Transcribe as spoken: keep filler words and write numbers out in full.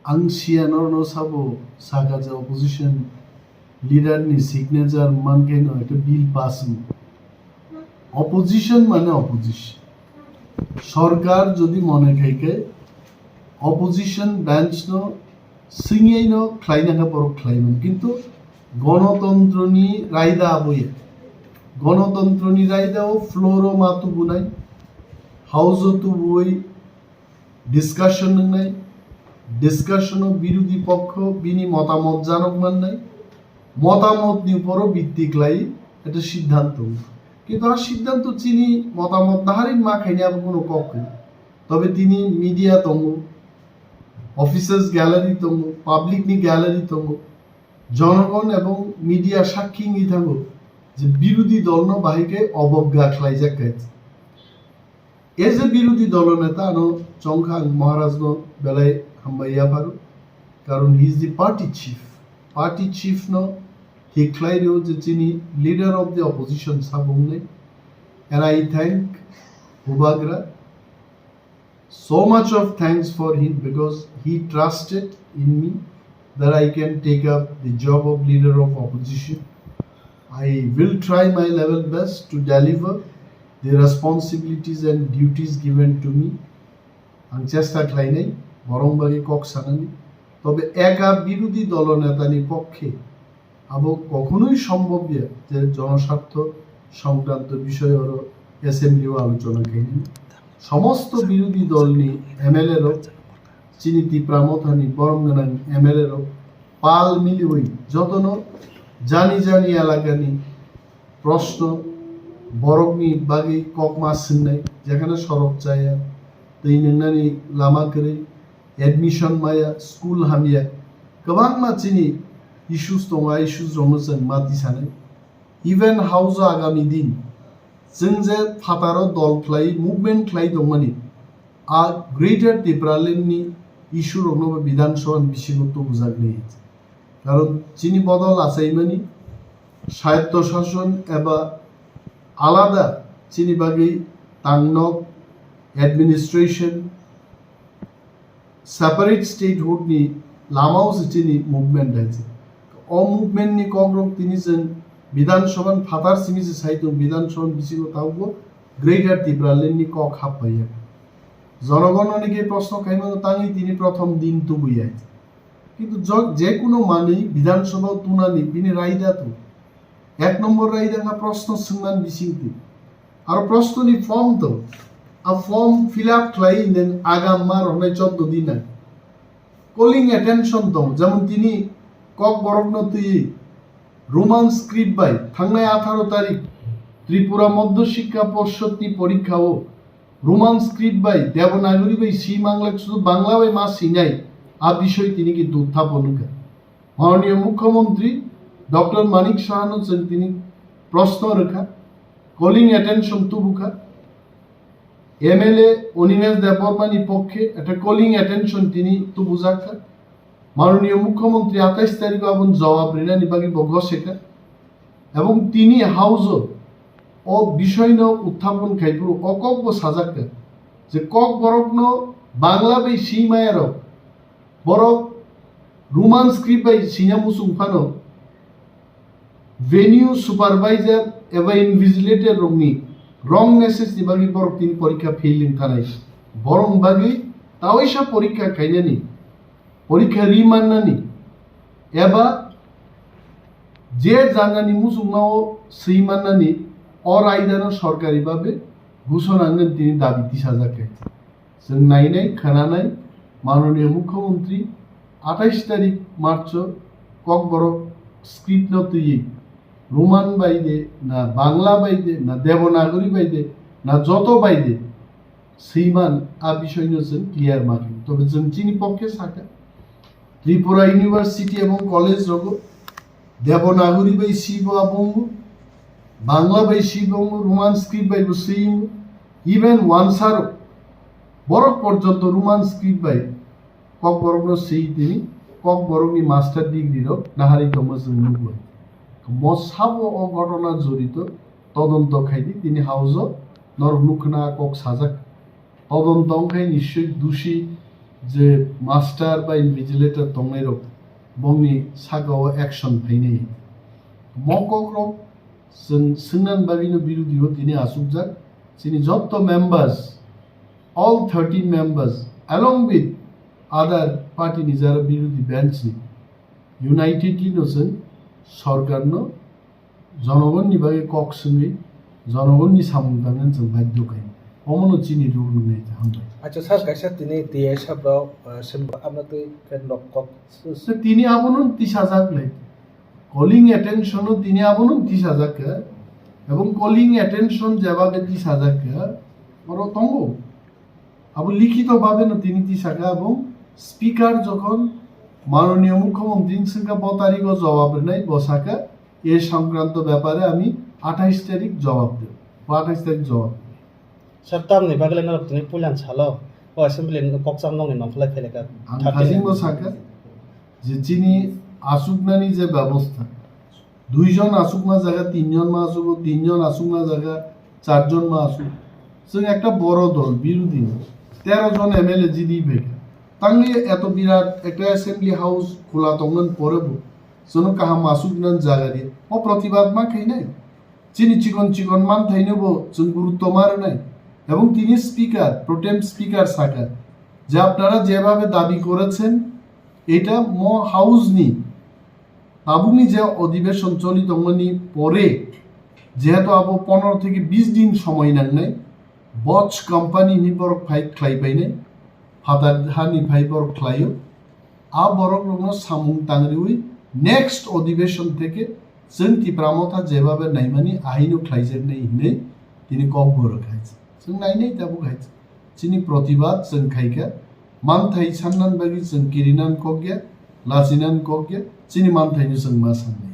Ang siya norno sabo saka je opposition leader ni signature mankheno ekta bill pass wng. Opposition mane opposition. Sorkar jodi mone khai khe opposition bench no swngyaino khlaina khe borok khlaiman. Kintu gonotontroni raida aboya. Gonotontroni raida o floor o ma tubunai, house o tubui discussion wngnai, discussion o birodhi pokkho bini motamot janok mannai, motamot ni upor o bitti khlai ekta siddhanto. Kintu a siddhanto chini motamot naharwi ma khaini abo kuno kok kwrwi. Tobe tini media tongo, officers gallery tongo, public ni gallery tongo, jonogon ebong media sakhi wngwi thango je birodhi dol no bahai khe obogga khlaijak khe. As a birodhi dolo neta ano chongkha ang Maharaj no belai hambai yapharo, karon he is the party chief. Party chief no thik khlai rio je chini leader of the opposition sabung nei. And I thank Bubagra so much of thanks for him because he trusted in me that I can take up the job of leader of opposition. I will try my level best to deliver the responsibilities and duties given to me. Ang chesta khlainai borong bagwi kok sanani. Tobe eka birodhi dolo netani pokkhe abo kokhonoi sombobya je jonosartho songkranto bishoy oro assembly o alochona khainani. Somosto birodhi dolni M L A rok, chini Tipra mothani borom gwnang M L A rok pal miliwi jotono jani jani elakani proshno borokni bagwi kokma swngnai, jekhane sorok chaya, twi nwngnani lama kwrwi, admission maya, school hamya, kwbangma chini issues tongo, a issues rokno chwng ma tisanai. Even house o agami din chwng je phataro dol khlai, movement khlai tongmani, a Greater Tipraland ni issue rokno bo Bidhan Sabha ni bisingo tubujak ni. Karon chini bodol achaimani swayatto shason eba alada chini bagwi tangnok administration, separate statehood ni lama o se chini movement hai se. O movement ni kok rok tini chwng Bidhan Sabha ni phatar simi se sai tongo, Bidhan Sabha ni bisingo tabukbo Greater Tipraland ni kok hap phaiya. Jonogon ni khe proshno khaimano tangwi tini prothom din tubui hai. Kintu jo-, je kuno manwi Bidhan Sabha o tunani bini raida to. Ek nombor raida kha proshno swngmani bisingtwi. Aro proshno ni form to. A form fill up khlai nwng agam ma rwnai choddo din nang. Calling attention tong, jemon tini Kokborok no twi Roman script bai thangnai atharo tarik Tripura Madhya Shiksha Porshod ni porikha o Roman script bai Devanagari bai si manglak sudu Bangla bai ma sinai a bisoi tini ki uthapon wngkha. Mananiya Mukhyamantri Doctor Manik Saha no chwng tini proshno rwkha, calling attention tubukha. M L A Animesh Debbarma ni pokkhe ekta calling attention tini tubujakha. Mananiya Mukhyamantri atais tarikh o aboni jawab rinani bagwi bo gosekha. Ebong tini house o o bisoi no uthapon khai phuru o kok bo sajakha je Kokborok no Bangla bai si maya rok, borok Roman script bai sina muchung phano venue supervisor eba invigilator rokni wrong message ni bagwi borok tini porikha fail wng thanai. Borok bagwi tawaisa porikha khainani, porikha ri mannani eba je jagani muchungmao swi mannani o raidano sorkari babe ghushona wngwi tini dabi tisajak kha. Chwng nainai, khwnanai, Mananiya Mukhyamantri atais tarik March o Kokborok script no twiwi Roman bai de, na Bangla bai de, na Devanagari bai de, na joto bai de, swiman a bisoi no chwng clear ma khe. Tobe chwng chini pokkhe sakha, Tripura University ebong college rogo Devanagari bai si bo abongo, Bangla bai si bongo, Roman script bai bo swi, even wansaro borok porjonto Roman script bai Kokborok no swi tini Kokborok ni master degree rok nahari tongma chwng nukgo. Mo sabo o ghotona jorito todonto khaidi tini house o norok nukhna kok sajak. Todonto wngkhai nischoi dushi Je master ba invigilator tongnai rok bongni saka o action phainai. Mo kok rok chwng swngnani bagwi no birodhi o tini achukjak. Chini jotto members, all thirteen members, along with other party ni jara birodhi bench ni unitedly no chwng sorkar no jonogonni bagwi kok swngwi jonogonni samung tangnani chwng baidhyo khainai. Omono chini rule wngnai, hambai. Acha sir, kaisa tini T S F rok, ah, swnbo amno twi khe nok kok. So, tini abono tisajak le. Calling attention o tini abono tisajak khe. Ebong calling attention jeba be tisajak khe. Oro tongo. Abo likhito babe no tini tisaka, abo speaker jokhon manoniyo mukhyamantri swngkha bo tarikh o jawab rwnai, bo saka e songkranto bepare ami athais tarikh jawab debo, bo athais tarikh jawab debo. Sir, tamni bagwi norok tini puilan salo o assembly ni kokcham nokni nongkhlai phailaka. Ang thirteen khajingbo saka je chini achuknani je bebostha, duijon achukma jaga tinjon ma achugo, tinjon achukma jaga charjon ma achugo. Chwng ekta boro dol, birodhi, tero jon M L A jidi phaikha. Tangwi eto birat ekta assembly house khula tongmani pore bo chwngno kaham achuknani jaga di. O protibad ma khainai. Chini chikon chikon manthaino bo chwng gurutto ma rwnai. Ebong tini speaker, pro tem speaker saka je apnara jebhabe dabi korechen, eta mo house ni tabukni je odhibeshon choli tongmani pore, jehetu abo pondro theke bish din somoi nangnai, Bosch company ni borok phai khlai painai, phatar hani phai borok khlaio, a borok rokno samung tangriwi next odhibeshon theke chwng Tipra Motha jebhabe naimani ahaino khlaijaknai hinwi tini kok borok hai. Chwng nainai tabuk hai. Chini protibad chwng khaikha, manthai sannan bagwi chwng kirinan kokya, lachinan kokya, chini manthaino chwng ma sanai.